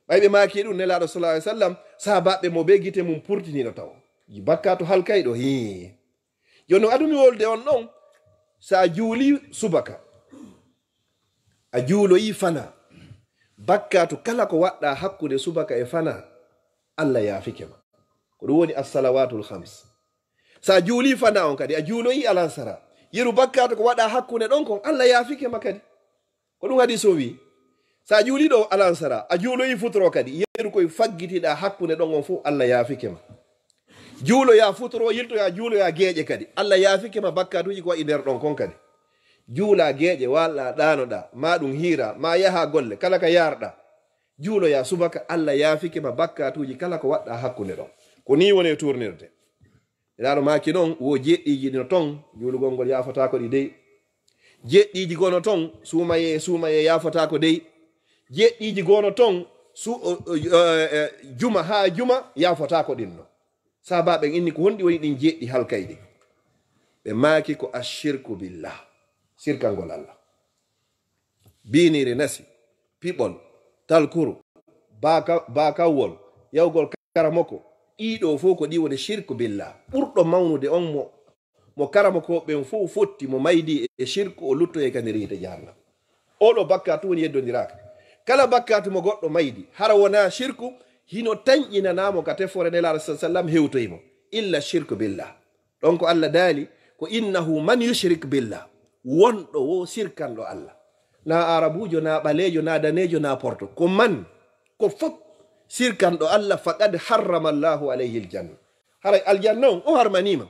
Ɓay ɓe maaki e ɗum, Nelaaɗo sallallahu alaihi wasallam, sahabaaɓe mo be gite mum purtiniino taw. Bakkaatu halkayɗo, hii. Jooni non adumi wolde on ɗon, sa juuli subaka, a juuloyi fana, bakkaatu kala ko waɗɗa hakkunde subaka e fana, Allah yaafike ma. Ko ɗum woni as-salawatul khams. Sa juuli fana on kadi, a juuloyi alansara, yeru bakkaatu ko waɗa hakkunde ɗon kon, Allah yaafike ma kadi. Ko ɗum hadis o wi. Sa juuli ɗo alansara, a juuloyi futuro kadi, yeru koye faggitiɗa hakkunde ɗon on fof, Allah yaafike ma. Juuloya futuro, yiltoya, juuloya geeƴe kadi, Allah yaafike ma bakkaatuuji ko waɗi nder ɗon kon kadi. Juula geeƴe, walɗa, ɗaanoɗa, ma ɗum hiira, ma yaha golle, kala ka yarɗa. Juuloya subaka, Allah yaafike ma bakkaatuuji kala ko waɗɗa hakkunde ɗon. Ko nii woni e tournirde. Nelaaɗo maaki non, wo jeɗɗiiji no ton, juulugol ngol yaafotaako ɗi dey. Jeɗɗiiji goo no ton, suumaye, suumaye yaafotaako dey. Jeɗɗiiji goo no ton, su-, o, o, eh, eh, juma haa juma yaafotaako ɗin no. Sahabaaɓe inni, ko honɗi woni ɗin jeɗɗi halkayɗi? Ɓe maaki, ko ashirku billah, sirkangol Allah. Biiniri nasi, piɓol, talkuru, baaka-, baakawwol, yawgol karamoko, ɗii ɗoo fof ko ɗi woni shirku billah. Ɓurɗo mawnude on mo, mo karamokooɓe ɓen fof fotti, mo maydi e shirku, o luttoyay ka nder yiite jahannam. Oo ɗoo bakkaatu woni yeddondiraaka. Kala bakkaatu mo goɗɗo maydi, hara wonaa shirku, hino tanƴinanaa mo ka tefoore Nelaaɗo sallallahu alaihi wasallam hewtoyi mo, illa shirku billah. Ɗon ko Allah daali, ko, "Innahu man yushrik billah," wonɗo wo sirkanɗo Allah. Na Arabuujo, na ɓaleejo, na daneejo, na porto. Ko man, ko fop sirkanɗo Allah, faqad harrama Allahu alayhi aljanna. Haray aljanna on, o harmaniima.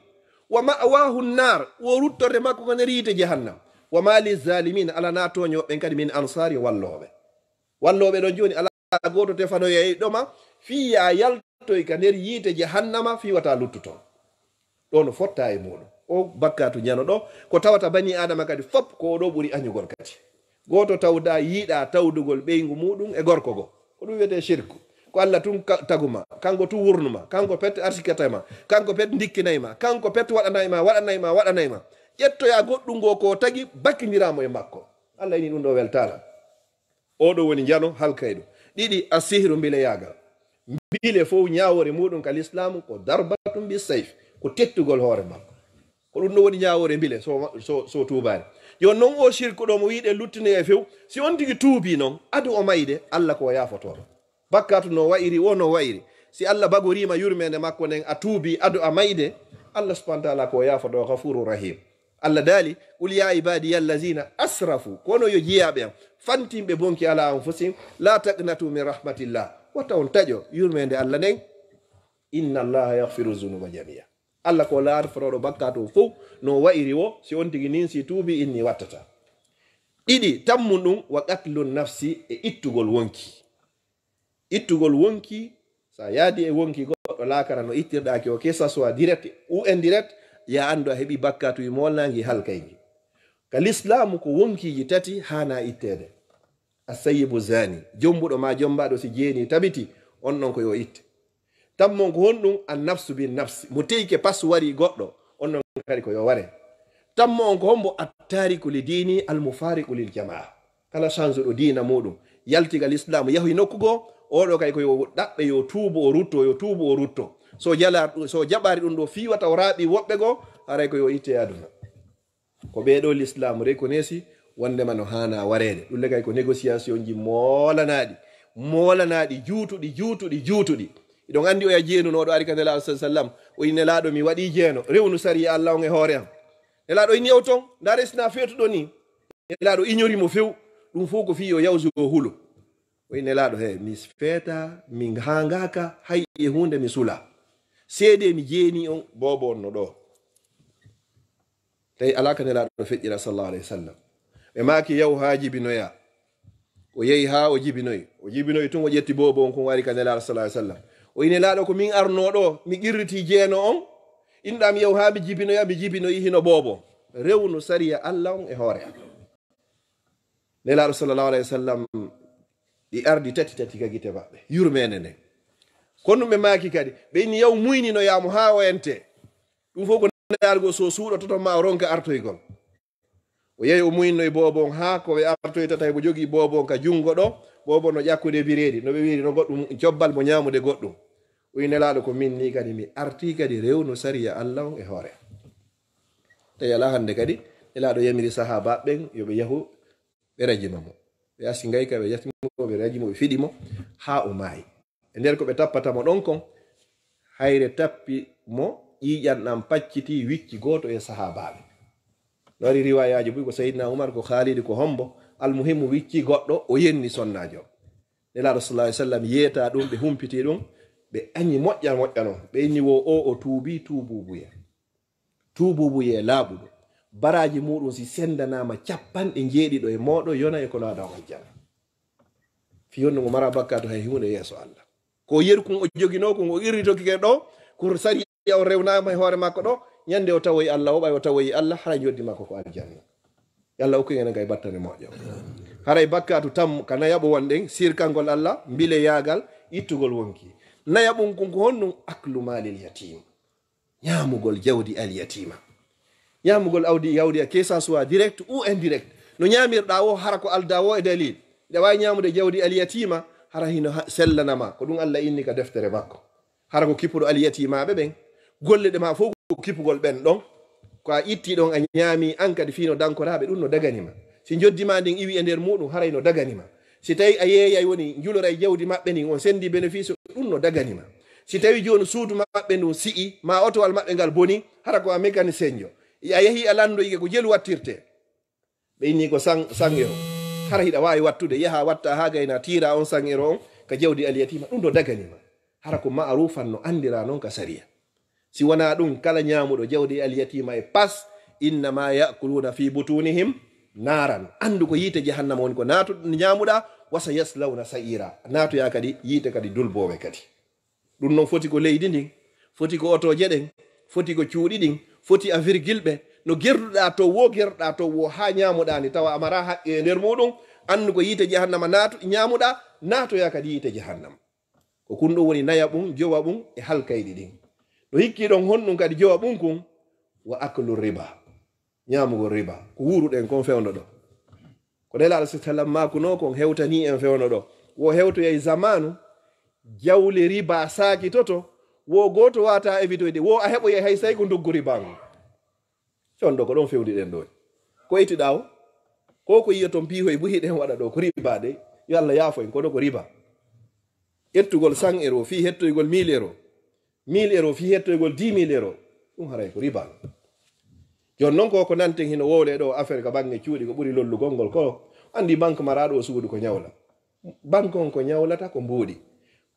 Wa ma'wahu nnar, wo ruttorde makko ko nder yiite jahannam. Wa ma lizzalimina, alaa na tooñooɓe ɓen kadi min ansari wallooɓe. Wallooɓe ɗon jooni, alaa gooto tefanoyayɗo ma, fii yaa yaltoy ka nder yiite jahannama, fii wata luttu ton. Ɗo no fotta e muuɗum. O bakkaatu njano ɗo, ko tawata bani Aadama kadi fop, ko o ɗo ɓuri añugol kadi. Gooto tawda yiɗa tawdugol ɓeyngu muuɗum e gorko goo. Ko ɗum wiyetee shirku. Ko Allah tun ka-, tagu ma, kanko tun wurnu ma, kanko pet arsikata ma, kanko pet ndikkinay ma, kanko pet waɗanay ma, waɗanay ma, waɗanay ma. Ƴettoya goɗɗum goo ko tagi, bakkindiraa mo e makko. Allah ini ɗum ɗo weltaala. Oo ɗoo woni njano halkayɗo. Ɗiɗi, asihru, mbileyaagal. Mbile fof ñaawoore muuɗum ka lislaamu ko darbatun bi sayf, ko tettugol hoore makko. Ko ɗum ɗoo woni ñaawoore mbile, so, so, so tuubaani. Yo non oo shirku ɗo mo wiɗen luttinoye few, si on tigi tuubii non, ado o mayde, Allah ko o yaafotooɗo. Bakkaatu no wa'iri, wo no wa'iri. Si Allah bagoriima yurmeende makko nden, a tuubii ado a mayde, Allah subhanahu wa ta'ala ko o yaafotooɗo, ghafurur rahim. Allah daali, "Qul ya ibadiya allazina asrafu," kono yo jiyaaɓe am, fantinɓe bonki ala anfusihim, "la taqnatu min rahmatillah." Wata on taƴo yurmeende Allah nden. "Inna Allaha yaghfiru dhunuba jami'a." Allah ko laarfotooɗo bakkaatu on fow, no wa'iri wo, si on tigi nin si tuubi inni wattata. Ɗiɗi, tammun ɗum, wa qatlun nafsi, e ittugol wonki. Ittugol wonki, so a yaadi e wonki goɗɗo laakara no ittirɗaaki o, que ça soit direct ou indirect, ya anndu a heɓi bakkaatu e moolnaangi halkayngi. Ka lislaamu ko wonkiiji tati haana itteede. Asayyibu zani, jombuɗo ma jombaaɗo si jeeni tabiti, on ɗon ko yo itte. Tammo on ko honɗum? An nafsu bin nafsi. Mo teyke pas wari goɗɗo, on ɗon kadi ko yo ware. Tammo on ko hombo? Attariku li dini al mufariqu lil jamaa. Kala sansuɗo diina muɗum, yalti ka lislaamu, yahoyi nokku goo, oo ɗoo kay ko yo ɗaɓɓe, yo tuubu, o rutto, yo tuubu, o rutto. So jala, so jaɓaari ɗum ɗo fii wata o raaɓi woɓɓe goo, haray ko yo itte e aduna. Ko ɓee ɗoo l'islam reconnaît wondema no haana wareede. Ɗum le kay ko négociation ji moolanaaɗi, moolanaaɗi, juutuɗi, juutuɗi, juutuɗi. Iɗon anndi oya jeenunooɗo ari ka Nelaaɗo sallallahu alayhi wasallam, o inni: "Nelaaɗo, mi waɗii jeeno, rewnu sariya Allah on e hoore am." Nelaaɗo inni: "Ew ton, ndaare si na feetuɗo nii." Nelaaɗo ignori mo few, ɗum fof ko fii yo yawzu o hulo. O inni: "Nelaaɗo, he, mi feeta, mi haangaaka, hay e huunde mi sula. Seedee mi jeeni on, boobo on no ɗoo." Tawi alaa ka Nelaaɗo feƴƴira sallallahu alayhi wasallam. Ɓe maaki: "Yaw haa jibinoya." O yehi haa o jibinoyi. O jibinoyi tun, o ƴetti boobo on kun, o ari ka Nelaaɗo sallallahu alayhi wasallam. O inni: "Nelaaɗo, ko min arnoo ɗoo, mi qirritii jeeno on. Inɗaa mi yaw haa mi jibinoya, mi jibinoyi hino boobo. Rewnu sariya Allah on e hoore am." Nelaaɗo sallallahu alayhi wasallam, ɗi ardi tati tati ka gite maɓɓe. Yurmeende nden. Kono ɓe maaki kadi, ɓe inni: "Yaw muyninoyaa mo haa o ente." Ɗum fof ko ndaargol so suuɗoto ton ma o ronka artoygol. O yehi o muynnoyi boobo on haa ko ɓe artoyta, tawi mo jogii boobo on ka junngo ɗo, boobo no ƴakkude bireedi, no ɓe wiiri no goɗɗum, cobbal mo ñaamude goɗɗum. O wi'i: "Nelaaɗo, ko min nii kadi mi artii kadi rewnu sariya Allah on e hoore am." Tawi alaa hannde kadi, Nelaaɗo yamiri sahaabaaɓe ɓen yo ɓe yahu ɓe rajima mo. Ɓe asi ngay ka ɓe yatimo, ɓe rajimo, ɓe fiɗi mo haa o maayi. E nder ko ɓe tappata mo ɗon kon, hayre tappi mo, ƴiiƴan ɗan paccitii, wicci gooto e sahaabaaɓe. No wari riwaayaaji buy ko Seydina Umar, ko Khaalid, ko hombo, almuhimmu wicci goɗɗo, o yenni sonnaajo. Nelaaɗo sallallahu alayhi wasallam yeetaa ɗum, ɓe humpitii ɗum, ɓe añi moƴƴa moƴƴa non. Ɓe inni wo o, o tuubii tuubuubuye. Tuubuubuye laaɓuɗo. Baraaji muuɗum si senndanaama capanɗe njeeɗiɗo e mooɗon, yona e ko naada on aljana. Fii honno ngo mara bakkaatu hay huunde yeeso Allah. Ko yeru kun o joginoo kun, o irritokike ɗo, ko sariya o rewnaama e hoore makko ɗo, ñande o tawoyi Allah, o ɓay o tawoyi Allah, haray njoddi makko ko aljanna. Yo Allah okku en enen kay battane moƴƴo. Haray bakkaatu tam ka nayaɓo wonɗen, sirkangol Allah, mbileyaagal, ittugol wonki. Nayaɓum kun ko honɗum? Aklu maalil yatiim. Ñaamugol jawdi alyatiima. Ñaamugol awdi, jawdi, que ça soit direct ou indirect. No ñaamirɗaa wo, hara ko aldaa wo e dalil. Hiɗa waawi ñaamude jawdi alyatiima, hara hino ha-, sellanama. Ko ɗum Allah inni ka deftere makko. Hara ko kippuɗo alyatimaaɓe ɓen. Golle ɗe ma fof ko kippugol ɓen ɗon. Ko a itti ɗon a ñaami, an kadi fii no dankoraaɓe, ɗum no dagani ma. Si njoddi ma ndin iwi e nder muɗum, haray no dagani ma. Si tawi a yeeyay woni njuloray jawdi maɓɓe ndin, on sendi bénéfice, ɗum no dagani ma. Si tawi jooni suudu maɓɓe ndun si'i, ma otowal maɓɓe ngal boni, hara ko a mécanicien jo. A yehi a landoyike ko jelu wattirte. Ɓe inni ko cent, cent euro. Hara hiɗa waawi wattude, yaha watta haa gayna, tiira on cent euro on ka jawdi alyatiima, ɗum no dagani ma. Hara ko ma'rufan no andira non ka sariya. Si wonaa ɗum, kala ñaamuɗo jawdi alyatiima e pas, innama ya'kuluna fi butunihim naaran. Anndu ko yiite jahannama woni ko naatu-, ñaamuɗaa, wa sayaslawna sa'ira. Naatoyaa kadi yiite kadi dulboowe kadi. Ɗum non foti ko leydi ndin, foti ko otooje ɗen, foti ko cuuɗi ɗin, foti a virgule ɓe. No gerduɗaa to wo, gerɗaa to wo haa ñaamuɗaa ni, tawa a maraa haqqe e nder muɗum, anndu ko yiite jahannama naatu-, ñaamuɗaa, naatoyaa kadi yiite jahannama. Ko kun ɗum woni nayaɓum, jowaɓum e halkayɗi ɗin. No hikki ɗon honɗum kadi jowaɓum kun? Wa aklu riba. Ñaamugol riba. Ko wuuruɗen kon fewndo ɗo. Ko Nelaaɗo sallallahu alayhi wasallam maakunoo kon hewtanii en fewndo ɗo. Wo hewtoyay zamaanu, jawle riba saakitoto, wo gooto waata evitoyde, wo a heɓoyay hay say ko ndoggu riba ngun. Fewndo ko ɗon fewndi ɗen ɗo. Ko itiɗaa o? Ko ko yiya ton piihoy buhi ɗen waɗa ɗo, ko riba de. Yo Allah yaafo en, kono ko riba. Ƴettugol cent euro fii hettoygol mille euro. Mille euro fii hettoygol dix mille euro. Ɗum haray ko riba. Jooni non ko, ko nanten hino wowle ɗo affaire ka bange cuuɗi ko ɓuri lollugol ngol ko. Andi banque maraaɗo o suudu ko ñawla. Banque on ko ñawlata ko mbuuɗi.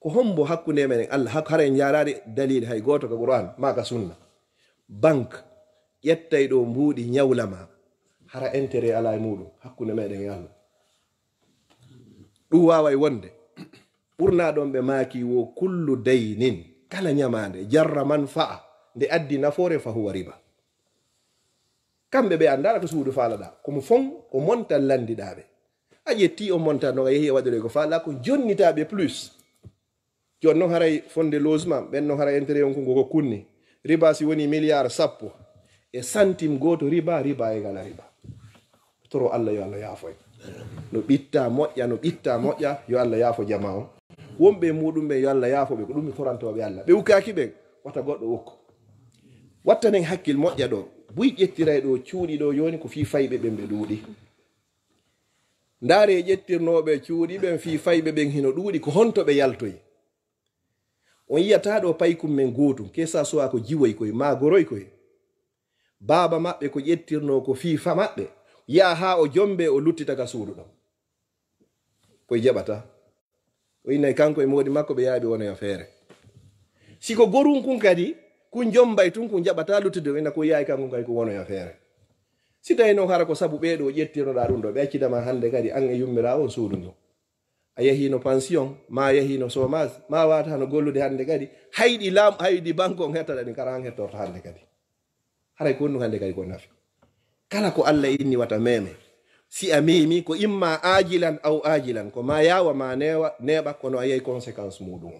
Ko hombo hakkunde men e Allah? Hak-, haray njaaraade dalil hay gooto ka Qur'an maa ka sunna. Banque ƴettay ɗo mbuuɗi ñawla ma. Hara intérêt alaa e muɗum hakkunde meɗen e Allah. Ɗum waaway wonde. Ɓurnaa ɗon ɓe maaki wo kullu daynin, kala ñamaande, jarra manfa'a, nde addi nafoore, fa huwa riba. Kamɓe ɓe anndaala ko suudu faalaɗaa, ko mo fon, ko montan lanndiɗaa ɓe. A ƴetti on montan ɗon, a yehi a waɗiroy ko faalaɗaa, ko jonnitaa ɓe plus. Jooni non haray fonde logement, ɓen non haray intérêt on ko ngo ko kunni. Riba si woni milliard sappo, e centime gooto riba, riba égal à riba. Toro Allah yo Allah yaafo en. No ɓitta moƴƴa, no ɓitta moƴƴa, yo Allah yaafo jamaa on. Wonɓe e muɗum ɓen yo Allah yaafo ɓe, ko ɗum mi torantooɓe Allah. Ɓe ukkaaki ɓen, wata goɗɗo wokku. Wattanen hakkil moƴƴa ɗo. Buy ƴettiray ɗo cuuɗi ɗo yoni ko fii fayɓe ɓen ɓe ɗuuɗi. Ndaare ƴettirnooɓe cuuɗi ɓen fii fayɓe ɓen hino ɗuuɗi, ko honto ɓe yaltoyi? On yi'ataa ɗo paykun men gootun, que ça soit ko jiwoy koy, maa goroy koy. Baaba maɓɓe ko ƴettirnoo ko fii fa maɓɓe, yaha haa o jombe o luttita ka suudu ɗon. Koy jaɓataa. O innay kanko e moodi makko ɓe yaaɓe wonoya feere. Si ko gorun kun kadi, kun jombay tun, kun jaɓataa luttude, o inna ko yaay kanko kay ko wonoya feere. Si tawi non hara ko sabu ɓee ɗo ƴettirnoɗaa ɗum ɗo, ɓe accitama hannde kadi an e yummiraawo on suudu ndu. A yahino pension, ma yahino chômage, ma wata hano gollude hannde kadi. Hayɗi laam, hayɗi banque on hettata ɗin, kara an hettorta hannde kadi. Haray ko honɗum hannde kadi ko nafi? Kala ko Allah inni wata meme. Si a memi, ko imma ajilan aw ajilan, ko ma yawa ma newa, neɓa, kono a yey conséquence muɗum.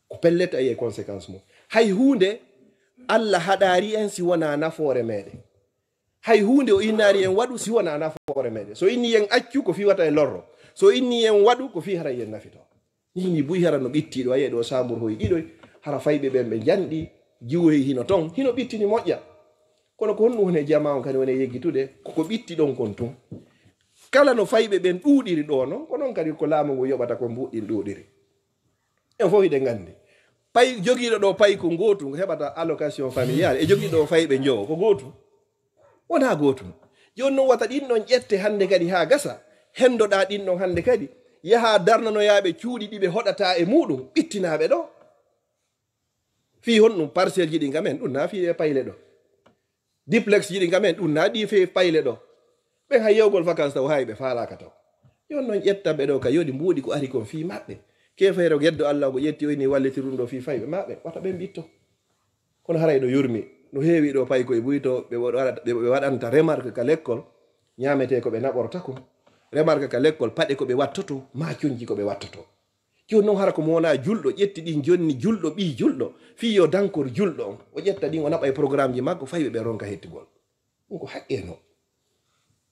Ko pellet a yey conséquence mum. Hay huunde Allah haɗaari en si wona nafoore meɗen. Hay huunde o innaari en waɗu si wona nafoore meɗen. So inni en accu ko fi wata e lorro. So inni en waɗu ko fi haray en nafito. Ni, ni buy hara no ɓitti ɗo, a yi'ay ɗo saambur hoy ɗiɗoy, hara fayɓe ɓen ɓe janɗi, jiwoy hino ton, hino ɓittini moƴƴa. Kono ko honɗum woni e jamaa on kadi woni e yeggitude? Ko ko ɓitti ɗon kon tun. Kala no fayɓe ɓen ɗuuɗiri ɗo non, ko non kadi ko laamu ngu yoɓata ko mbuɗɗin ɗuuɗiri. En fof hiɗen nganndi. Pay-, jogiiɗo ɗo payko ngootu, ngu heɓata allocation familiale, e jogiiɗo ɗo fayɓe njowo, ko gootu. Wonaa gootum. Jooni non wata ɗin ɗon ƴette hannde kadi haa gasa. Henndoɗaa ɗin ɗon hannde kadi. Yahaa darnanoyaaɓe cuuɗi ɗi ɓe hoɗataa e muuɗum, ɓittinaaɓe ɗo. Fii honɗum parcelle ji ɗin ka men, ɗum naa fii e payle ɗo. Duplex ji ɗin ka men, ɗum naa ɗi fii payle ɗo. Ɓen hay yewgol vacances taw hay ɓe faalaaka taw. Jooni non ƴetta ɓe ɗo ka yoni mbuuɗi ko ari kon fii maɓɓe. Keefeero geddo Allah ko ƴetti o inni walliti ɗum ɗo fii fayɓe maɓɓe. Wata ɓen ɓitto. Kono haray ɗo yurmi, no heewi ɗo paykoy buy to ɓe waɗa-, ɓe, ɓe waɗanta remarque ka lekkol, ñaametee ko ɓe naɓorta kon. Remarque ka lekkol, paɗe ko ɓe wattoto, maa conci ko ɓe wattoto. Jooni non hara ko mo wonaa julɗo, ƴetti ɗin jonni julɗo, ɓii julɗo, fii yo dankor julɗo on. O ƴetta ɗin, o naɓa e programme ji makko, fayɓe ɓe ronka hettugol. Ɗum ko haqqee no.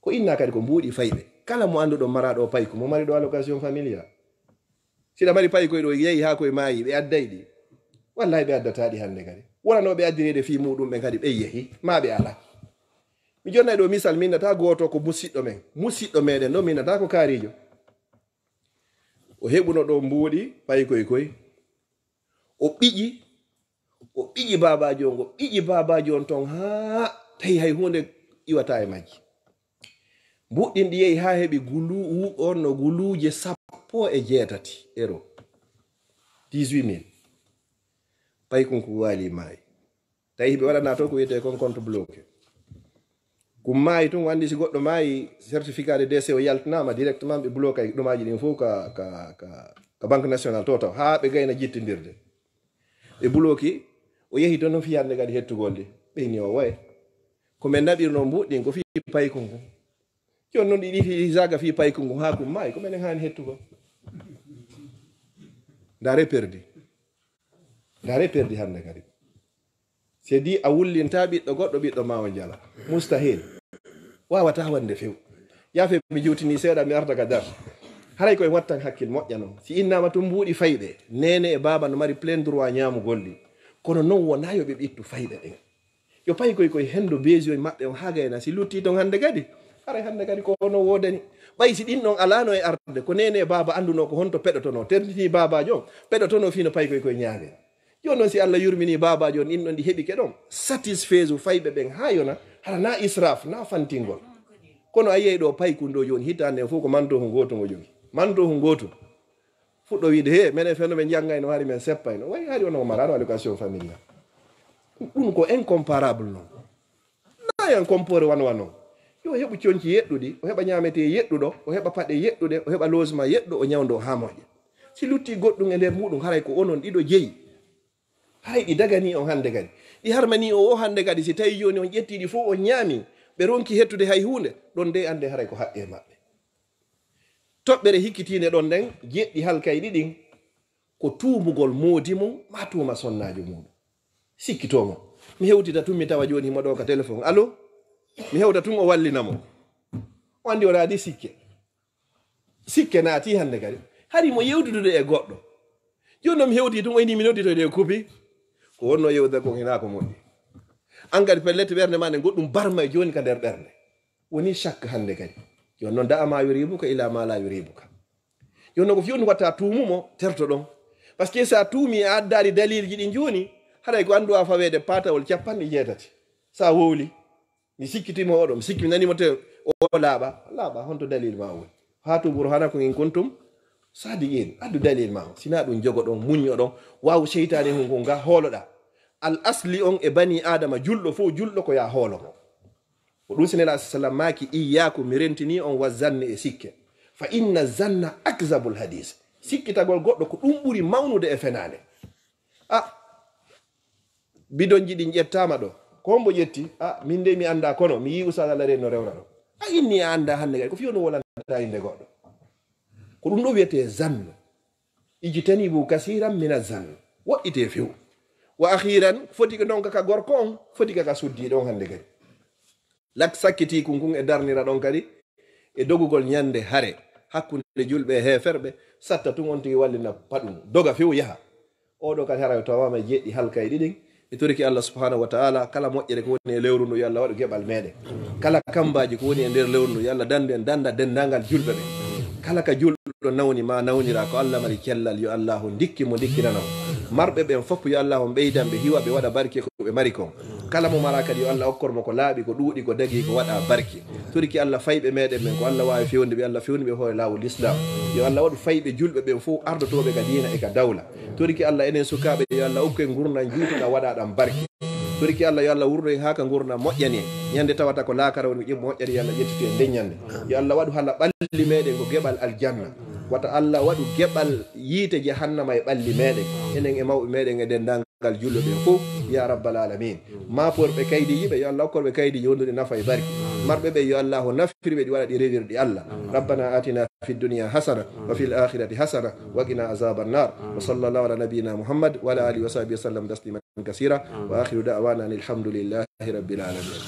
Ko innaa kadi ko mbuuɗi fayɓe. Kala mo annduɗon maraaɗo o payko, mo mari ɗo allocation familiale. Si ɗa mari paykoy ɗo yehi haa koye maayi, ɓe adday ɗi. Wallahi ɓe addataa ɗi hannde kadi. Wonanoo ɓe addireede fii muuɗum ɓen kadi ɓe yehi, maa ɓe alaa. Mi jonnay ɗo misal, mi innata gooto ko musiɗɗo men. Musiɗɗo meɗen ɗo, mi innata ko kaariijo. O heɓuno ɗo mbuuɗi paykoy koy. O ɓiƴi, o ɓiƴi baabaajo on, o ɓiƴi baabaajo on ton haa tawi hay huunde iwataa e majji. Mbuɗɗin ɗi yehi haa heɓi gulu-, wu-, on no guluuje sappo e jeetati euro. Dix-huit mille. Paykun ko waali maayi. Tawi ɓe waɗana to ko wiyetee kon compte bloqué. Ko maayi tun, o anndi si goɗɗo maayi, certificat de décès o yaltinaama directement, ɓe bloquay ɗumaaji ɗin fof ka, ka, ka, ka Banque Nationale to taw, haa ɓe gayna jittindirde. Ɓe bloqué, o yehi toon no fii hannde kadi hettugol ɗi. Ɓe inni o woye. Ko men naɓirnoo mbuɗɗin ko fii paykun kun. Jooni non ɗi, ɗi, ɗi zaga fii paykun kun haa kun maayi, ko menen haani hettugol. Ndaare perdi. Ndaare perdi hannde kadi. C'est dit a wullinta ɓiɗɗo goɗɗo, ɓiɗɗo ma o jala. Mustahil. Wawataa wonde few. Yaafe mi juutini seeɗa, mi arta ka dar. Haray koye wattan hakkil moƴƴa non. Si innaama tun mbuuɗi fayɓe, neene e baaba no mari plein droit ñaamugol ɗi. Kono non wonaa yo ɓe ɓittu fayɓe ɓen. Yo paykoy koye henndo besoin maɓɓe on haa gayna si lutti ton hannde kadi. Haray hannde kadi ko hono woodani. Ɓay si ɗin ɗon alaano e arde, ko neene e baaba anndunoo ko honto peɗotonoo, terndini baabaajo on, peɗotonoo fii no paykoy koye ñaame. Jooni non si Allah yurminii baabaajo on, ɗin ɗon ɗi heɓike ɗon, satisfaise fayɓe ɓen haa yona, hara na israf, na fantingol. Kono a yiyay ɗo paykun ɗo jooni hitaande fof ko mantohu gootu ngo jogi. Mantohu gootu. Fuɗɗo wiide, "He, menen feno ɓe janngayno, hari men seppayno." Way hari ono maraano allocation familiale. Ɗum ko incomparable non. Na en compore wan wan non. Yo heɓu conci yeɗɗuɗi, o heɓa ñaametee yeɗɗuɗo, o heɓa paɗe yeɗɗuɗe, o heɓa logement yeɗɗo, o ñawndo haa moƴƴa. Si lutti goɗɗum e nder muɗum, haray ko onon ɗiɗo jeyi. Haray ɗi daganii on hannde kadi. Ɗi harmanii o, o hannde kadi, si tawi jooni on ƴettii ɗi fof on ñaami, ɓe ronki hettude hay huunde, ɗon de annde haray ko haqqee maɓɓe. Toɓɓere hikkitiinde ɗon nden, jeɗɗi halkayɗi ɗin, ko tuumugol moodi mum, maa tuuma sonnaajo mum. Sikkitoo mo. Mi hewtita tun, mi tawa jooni himo ɗo ka téléphone. Allo? Mi hewta tun, o wallina mo. O anndi o raadi sikke. Sikke naati hannde kadi. Hari mo yewtudude e goɗɗo. Jooni non mi hewtii tun, o inni mi nodditoyde e kupi. Ko wonno yewde kon hinaa ko moƴƴi. An kadi pellet ɓernde ma nde goɗɗum barma e jooni ka nder ɓernde. Woni shakk hannde kadi. Yo non da'a ma yuribuka ila ma la yuribuka. Yo non ko fiyon watta tuumumo terto ɗon. Parce que sa tuumi a addaali dalilji ɗin jooni, haray ko anndu a faweede patawol capanɗe jeetati. Sa wowli, mi sikkitimo oɗo, mi sikki mi nanimo te o laaɓa. Laaɓa, honto dalil ma woni? Hatu burhanakum in kuntum sadiqin. Addu dalil ma. Sina ɗum jogo ɗon, muñño ɗon, wawu seytaane hun kon ga hooloɗa. Al asli on e bani Adama julɗo fof, julɗo ko ya hoolo mo. Ko ɗum si Nelaaɗo sallam maaki, "Iyyaakum, mi rentini on, wa zanni e sikke. Fa inna zanna akzabul hadis." Sikkitagol goɗɗo ko ɗum ɓuri mawnude e fenaande. A, bidonji ɗin ƴettaama ɗo. Ko hombo ƴetti? A, min de mi annda kono mi yii Ustaz Allah reen no rewra ɗo. A inni a annda hannde kadi. Ko fiyo no wolanta innde goɗɗo. Ko ɗum ɗo wiyetee zannu. Ijtanibu kasiran mina zannu. Woɗɗitee few. Wa akhiran, foti ko ɗon ka gorko on, foti ka suddiiɗo on hannde kadi. Lak sakkiti kun kun e darnira ɗon kadi e dogugol ñande hare hakkunde julɓe e heeferɓe, satta tun on tigi wallina paɗum, doga few yaha. Oɗo kadi hara yo tawama e jeɗɗi halka e ɗiɗin. E toriki Allah subhanahu wa ta'ala, kala moƴƴere ko woni e lewru ndu, yo Allah waɗu geɓal meɗen. Kala kambaji ko woni e nder lewru ndu, yo Allah dandu en danda dendangal julɓe ɓe. Kala ka julɗo nawni ma nawnira, ko Allah mari cellal, yo Allah ndikki mo, ndikkinana mo. Marɓe ɓen fof, yo Allah on ɓeydan ɓe hiwa, ɓe waɗa barke ko ɓe mari kon. Kala mo mara kadi, yo Allah okkor mo ko laaɓi, ko ɗuuɗi, ko dagi, ko waɗa barke. Toriki Allah fayɓe meɗen ɓen, ko Allah waawi fewnude ɓe, Allah fewnu ɓe hoore laawol Islam. Yo Allah waɗu fayɓe julɓe ɓen fof ardotooɓe ka diina e ka dawla. Toriki Allah enen sukaaɓe, yo Allah okku en ngurndan juutuɗan, waɗaɗan barke. Toriki Allah, yo Allah wurno en haa ka ngurndan moƴƴani en. Ñande tawata ko laakara woni ko ƴe-, moƴƴani, yo Allah ƴettitu en nden ñande. Yo Allah waɗu hala ɓalli meɗen ko geɓal aljanna. Wata Allah waɗu geɓal yiite jahannama e ɓalli meɗen. Enen e mawɓe meɗen e dendan ngal julɓe ɓen fof, ya rabbal alamin. Maporɓe kaydiji ɓe, yo Allah okkor ɓe kaydiji wonduɗi nafa e barke. Marɓe ɓe, yo Allah o nafir ɓe, ɗi waɗa ɗi rewirɗi Allah. Rabbana atina fid dunya hasana wa fil akhirati hasana wa qina azaban nar. Wa sallallahu ala nabiyyina Muhammad wa ala alihi wa sahbihi wa sallam tasliman kaseera. Wa akhiru da'wana anil hamdulillahi rabbil alamin.